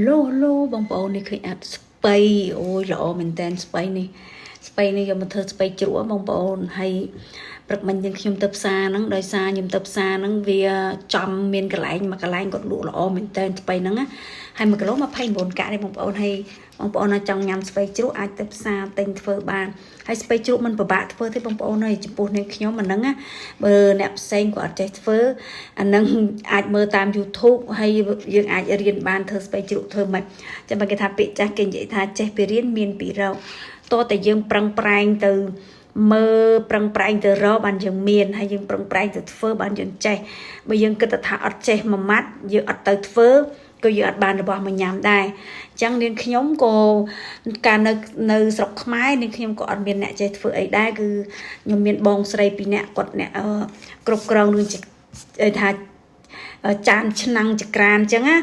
ឡូឡូបងប្អូននេះឃើញអាត់ស្ពៃអូយល្អមែនតើស្ពៃនេះស្ពៃនេះយកមកធ្វើស្ពៃជ្រក់បងប្អូនហើយព្រឹកមិញយើងខ្ញុំទៅផ្សារហ្នឹងដោយសារខ្ញុំទៅផ្សារហ្នឹងវាចំមានកន្លែងមួយកន្លែងគាត់លក់ល្អមែនតើស្ពៃហ្នឹងណាហើយ1គីឡូ29កាក់ទេបងប្អូនហើយបងប្អូនណាចង់ញ៉ាំស្ពៃជ្រក់អាចទៅផ្សារទិញធ្វើបានហើយស្ពៃជ្រក់មិនពិបាកធ្វើទេបងប្អូនហើយចំពោះនាងខ្ញុំអាហ្នឹងណាបើអ្នកផ្សេងក៏អត់ចេះធ្វើអាហ្នឹងអាចមើលតាម YouTube ហើយយើងអាចរៀនបានធ្វើស្ពៃជ្រក់ធ្វើមិនចាំបើគេថាពាក្យចាស់គេនិយាយថាចេះពីរៀនមានពីរកតោះតែយើងប្រឹងប្រែងទៅមើលប្រឹងប្រែងទៅរកបានយើងមានហើយយើងប្រឹងប្រែងទៅធ្វើបានយើងចេះបើយើងគិតថាអត់ចេះមួយម៉ាត់យើងអត់ទៅធ្វើក៏យើងអត់បានរបស់មកញ៉ាំដែរអញ្ចឹងនាងខ្ញុំក៏កាលនៅនៅស្រុកខ្មែរនាងខ្ញុំក៏អត់មានអ្នកចេះធ្វើអីដែរគឺខ្ញុំមានបងស្រីពីរនាក់គាត់អ្នកគ្រប់គ្រងរឿងថាចានឆ្នាំងចក្រានអញ្ចឹងណា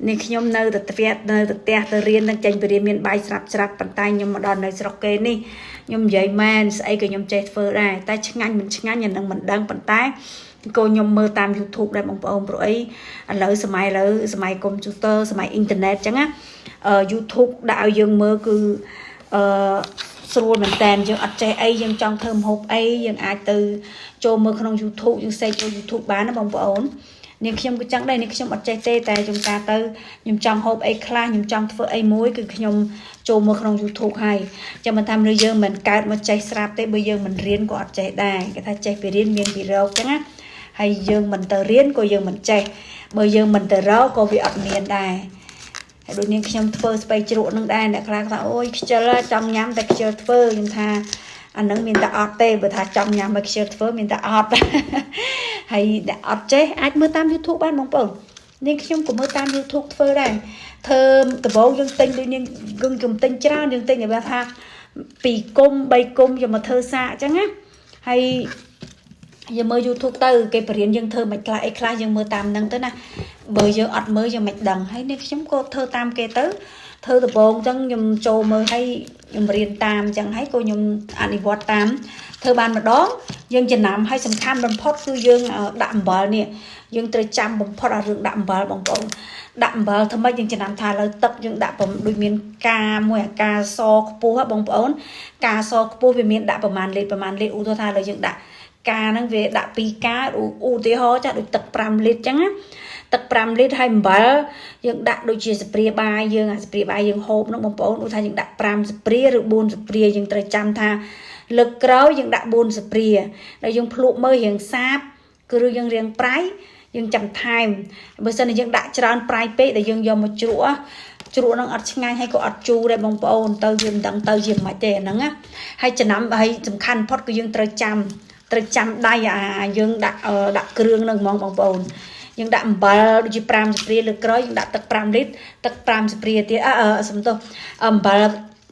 នេះខ្ញុំនៅតែផ្ទះនៅតែផ្ទះទៅរៀននឹងចេញពីរៀនមានបាយស្រាប់ស្រាប់ប៉ុន្តែខ្ញុំមកដល់នៅស្រុកគេនេះខ្ញុំនិយាយមែនស្អីក៏ខ្ញុំចេះធ្វើដែរតែឆ្ងាញ់មិនឆ្ងាញ់អានឹងមិនដឹងប៉ុន្តែក៏ខ្ញុំមើលតាម YouTube ដែរបងប្អូនព្រោះអីឥឡូវសម័យឥឡូវសម័យកុំព្យូទ័រសម័យអ៊ីនធឺណិតអញ្ចឹងណា YouTube ដាក់ឲ្យយើងមើលគឺអឺស្រួលមែនតើយើងអត់ចេះអីយើងចង់ធ្វើម្ហូបអីយើងអាចទៅចូលមើលក្នុង YouTube យើងសេចចូល YouTube បានណាបងប្អូននាងខ្ញុំក៏ចឹងដែរនាងខ្ញុំអត់ចេះទេតែខ្ញុំការទៅខ្ញុំចង់ហូបអីខ្លះខ្ញុំចង់ធ្វើអីមួយគឺខ្ញុំចូលមើលក្នុង YouTube ហើយចាំមិនថាមនុស្សយើងមិនកើតមកចេះស្រាប់ទេបើយើងមិនរៀនក៏អត់ចេះដែរគេថាចេះពីរៀនមានពីរកចឹងណាហើយយើងមិនទៅរៀនក៏យើងមិនចេះបើយើងមិនទៅរកក៏វាអត់មានដែរហើយដូចនាងខ្ញុំធ្វើស្ពៃជ្រក់នឹងដែរអ្នកខ្លះថាអូយខ្ជិលចង់ញ៉ាំតែខ្ជិលធ្វើខ្ញុំថាអានឹងមានតែអត់ទេបើថាចង់ញ៉ាំឲ្យខ្ជិលធ្វើមានតែអត់ហើយអ្នកអត់ចេះអាចមើលតាម YouTube បានបងប្អូននាងខ្ញុំក៏មើលតាម YouTube ធ្វើដែរធ្វើដំបូងយើងទិញដូចនាងគឹងខ្ញុំទិញច្រើនយើងទិញឲ្យថា2គុំ3គុំយកមកធ្វើសាកអញ្ចឹងណាហើយយើងមើល YouTube ទៅគេបរៀនយើងធ្វើមិនខ្លះអីខ្លះយើងមើលតាមហ្នឹងទៅណាបើយើងអត់មើលយើងមិនដឹងហើយនេះខ្ញុំក៏ធ្វើតាមគេទៅធ្វើដំបូងអញ្ចឹងខ្ញុំចូលមើលហើយខ្ញុំរៀនតាមអញ្ចឹងហើយក៏ខ្ញុំអនុវត្តតាមធ្វើបានម្ដងយើងចំណាំហើយសំខាន់បំផុតគឺយើងដាក់អំបិលនេះយើងត្រូវចាំបំផុតអារឿងដាក់អំបិលបងប្អូនដាក់អំបិលធ្វើម៉េចយើងចំណាំថាលើទឹកយើងដាក់ដូចមានកាមួយអាកាសខ្ពស់បងប្អូនកាសខ្ពស់វាមានដាក់ប្រមាណលីត្រប្រមាណលីត្រឧទាហរណ៍ថាលើយើងដាក់កាហ្នឹងវាដាក់2កាឧទាហរណ៍ចាដូចទឹក5លីត្រអញ្ចឹងណាទឹក5លីត្រហើយអំបិលយើងដាក់ដូចជាស្ព្រាបាយយើងអាស្ព្រាបាយយើងហូបហ្នឹងបងប្អូនឧទាហរណ៍យើងដាក់5ស្ព្រាឬ4ស្ព្រាយើងត្រូវចាំថាលើកក្រោយយើងដាក់4ស្ព្រាដល់យើងភ្លក់មើលរៀងសាបគឺយើងរៀងប្រៃយើងចាំថែមបើសិនជាយើងដាក់ច្រើនប្រៃពេកដែលយើងយកមកជ្រក់ជ្រក់នឹងអត់ឆ្ងាញ់ហើយក៏អត់ជូរដែរបងប្អូនទៅវាមិនដឹងទៅជាមិនទេអាហ្នឹងណាហើយចំណាំហើយសំខាន់ផុតគឺយើងត្រូវចាំត្រូវចាំដៃអាយើងដាក់ដាក់គ្រឿងនឹងហ្មងបងប្អូនយើងដាក់អំបិលដូចជា5ស្ព្រាលើក្រោយយើងដាក់ទឹក5លីត្រទឹក5ស្ព្រាទៀតអឺសំទោសអំបិល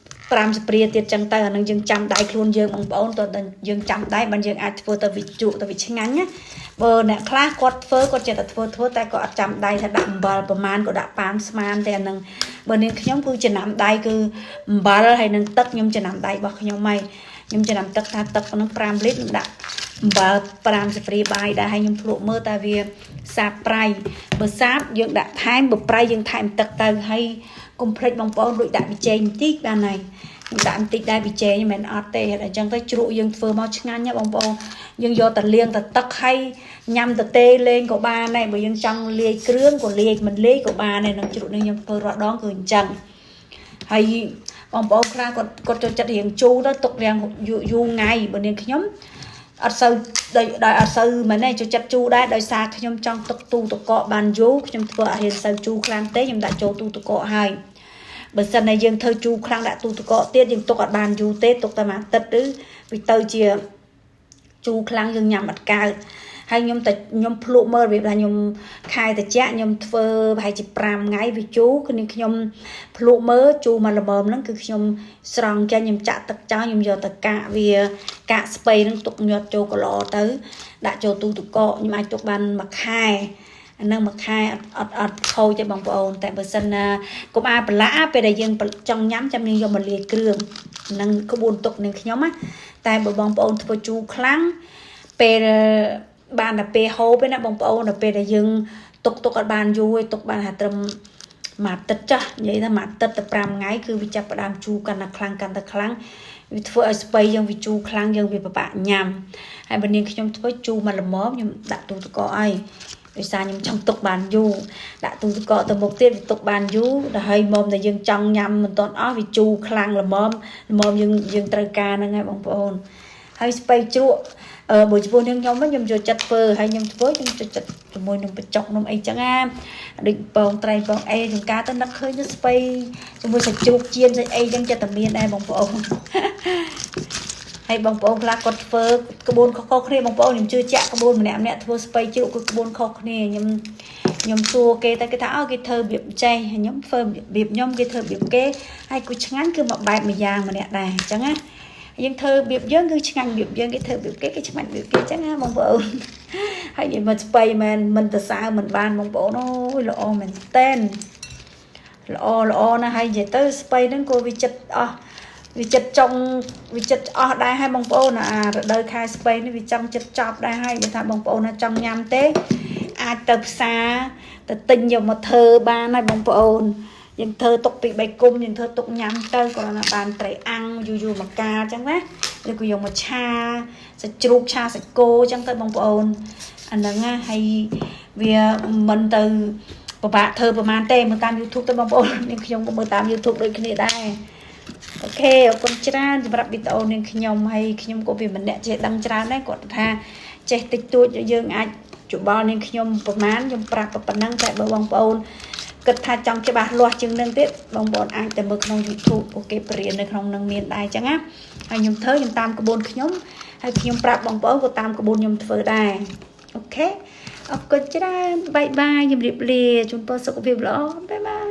5ស្ព្រាទៀតចឹងទៅអានឹងយើងចាំដៃខ្លួនយើងបងប្អូនតើយើងចាំដៃបានយើងអាចធ្វើទៅវាជក់ទៅវាឆ្ងាញ់ណាបើអ្នកខ្លះគាត់ធ្វើគាត់ចេះតែធ្វើធ្វើតែគាត់អត់ចាំដៃថាដាក់អំបិលប្រមាណក៏ដាក់ប៉ានស្មានតែអានឹងបើនាងខ្ញុំគឺចំណាំដៃគឺអំបិលហើយនឹងទឹកខ្ញុំចំណាំដៃរបស់ខ្ញុំហើយខ្ញុំចំណាំទឹកថាទឹកហ្នឹង5លីត្រខ្ញុំដាក់អំបិល5ស្ព្រាបាយដែរហើយខ្ញុំភ្លក់មើលតើវាសាបប្រៃបើសាបយើងដាក់ថែមបើប្រៃយើងថែមទឹកទៅហើយកុំភ្លេចបងប្អូនដូចដាក់ប៊ីចេងបន្តិចបានហើយខ្ញុំដាក់បន្តិចដែរប៊ីចេងមិនមែនអត់ទេអញ្ចឹងទៅជ្រក់យើងធ្វើមកឆ្ងាញ់ណាបងប្អូនយើងយកតែលាងតែទឹកហើយញ៉ាំទៅទេលេងក៏បានដែរបើយើងចង់លាយគ្រឿងក៏លាយមិនលាយក៏បានដែរនឹងជ្រក់នេះខ្ញុំធ្វើរាល់ដងគឺអញ្ចឹងហើយបងប្អូនខ្លះគាត់គាត់ចូលចិត្តរៀងជូរទៅទុករៀងយូរថ្ងៃបើនាងខ្ញុំអត់សូវដោយដោយអត់សូវមែនទេចូលចិត្តជូរដែរដោយសារខ្ញុំចង់ទុកទូទឹកកកបានយូរខ្ញុំធ្វើអត់ហ៊ានសូវជូរខ្លាំងទេខ្ញុំដាក់ចូលទូទឹកកកហើយបើសិនតែយើងធ្វើជូរខ្លាំងដាក់ទូទឹកកកទៀតយើងទុកអត់បានយូរទេទុកតែមួយអាទិត្យឬវាទៅជាជូរខ្លាំងយើងញ៉ាំអត់កើតហើយខ្ញុំតែខ្ញុំភ្លក់មើលរបៀបថាខ្ញុំខែតិចខ្ញុំធ្វើប្រហែលជា5ថ្ងៃវាជូរគឺខ្ញុំភ្លក់មើលជូរមកល្មមហ្នឹងគឺខ្ញុំស្រង់ចេញខ្ញុំចាក់ទឹកចោលខ្ញុំយកទៅកាកវាកាកស្ពៃហ្នឹងទុកញាត់ចូលកឡទៅដាក់ចូលទូទឹកកកខ្ញុំអាចទុកបានមួយខែអានឹងមួយខែអត់អត់អត់ខូចទេបងប្អូនតែបើសិនណាកុំអាប្រឡាក់ពេលដែលយើងចង់ញ៉ាំចាំយើងយកមកលាយគ្រឿងនឹងក្បួនទុកនឹងខ្ញុំណាតែបើបងប្អូនធ្វើជូរខ្លាំងពេលបានតែពេលហូបឯណាបងប្អូនដល់ពេលដែលយើងទុកទុកអត់បានយូរឯទុកបានថាត្រឹម មួយអាទិត្យចាស់និយាយថាមួយអាទិត្យទៅ5ថ្ងៃគឺវាចាប់ផ្ដើមជូរកាន់តែខ្លាំងកាន់តែខ្លាំងវាធ្វើឲ្យស្ពៃយើងវាជូរខ្លាំងយើងវាពិបាកញ៉ាំហើយបើនាងខ្ញុំធ្វើជូរមកល្មមខ្ញុំដាក់ទូទឹកកកឲ្យដោយសារខ្ញុំចង់ទុកបានយូរដាក់ទូទឹកកកទៅមុខទៀតវាទុកបានយូរដល់ហើយមុំតែយើងចង់ញ៉ាំមិនទាន់អស់វាជូរខ្លាំងល្មមល្មមយើងយើងត្រូវការហ្នឹងហើយបងប្អូនហើយស្ពៃជ្រក់អឺបើចំពោះនាងខ្ញុំខ្ញុំចូលចិត្តធ្វើហើយខ្ញុំធ្វើខ្ញុំចូលចិត្តជាមួយនំបញ្ចុកនំអីចឹងណាដូចពងត្រីពងអីចង្ការទៅនឹកឃើញទៅស្ពៃជាមួយសាច់ជ្រូកចៀនសាច់អីចឹងចិត្តតែមានដែរបងប្អូន ហើយបងប្អូនខ្លះគាត់ធ្វើក្បួនខុសៗគ្នាបងប្អូនខ្ញុំជឿជាក់ក្បួនម្នាក់ម្នាក់ធ្វើស្ពៃជ្រក់គឺក្បួនខុសគ្នាខ្ញុំខ្ញុំសួរគេតែគេថាអូគេធ្វើរបៀបចេះហើយខ្ញុំធ្វើរបៀបខ្ញុំគេធ្វើរបៀបគេហើយគូឆ្ងាញ់គឺមួយបែបមួយយ៉ាងម្នាក់ដែរអញ្ចឹងណាយើងធ្វើរបៀបយើងគឺឆ្ងាញ់របៀបយើងគេធ្វើរបៀបគេគេឆ្ងាញ់របៀបគេអញ្ចឹងណាបងប្អូនហើយនិយាយមកស្ពៃមែនមិនទៅសើមិនបានបងប្អូនអូយល្អមែនតែនល្អល្អណាស់ហើយនិយាយទៅស្ពៃហ្នឹងក៏វាចិត្តអស់វាចិត្តចង់វាចិត្តអស់ដែរហើយបងប្អូនអារដូវខែស្ពៃនេះវាចង់ចិត្តចប់ដែរហើយបើថាបងប្អូនណាចង់ញ៉ាំទេអាចទៅផ្សារទៅទិញយកមកធ្វើបានហើយបងប្អូនយើងធ្វើទុកពី3គុំយើងធ្វើទុកញ៉ាំទៅគ្រាន់តែបានត្រីអាំងយូរយូរមកកាលអញ្ចឹងណាឬក៏យកមកឆាសាច់ជ្រូកឆាសាច់គោអញ្ចឹងទៅបងប្អូនអាហ្នឹងណាហើយវាមិនទៅពិបាកធ្វើប្រហែលទេមើលតាម YouTube ទៅបងប្អូននាងខ្ញុំក៏មើលតាម YouTube ដូចគ្នាដែរ OK អរគុណច្រើនសម្រាប់វីដេអូនាងខ្ញុំហើយខ្ញុំក៏វាម្នាក់ចេះដឹងច្រើនដែរគាត់ថាចេះតិចតួចយើងអាចយោបល់នាងខ្ញុំប្រហែលខ្ញុំប្រាប់ប៉ុណ្ណឹងតែបើបងប្អូនគិតថាចង់ច្បាស់លាស់ជាងនឹងទៀតបងប្អូនអាចទៅមើលក្នុង YouTube ពួកគេបរៀននៅក្នុងនឹងមានដែរអញ្ចឹងណាហើយខ្ញុំធ្វើខ្ញុំតាមក្បួនខ្ញុំហើយខ្ញុំប្រាប់បងប្អូនក៏តាមក្បួនខ្ញុំធ្វើដែរ OK អរគុណច្រើន bye bye ជម្រាបលាជូនពរសុខភាពល្អ bye bye.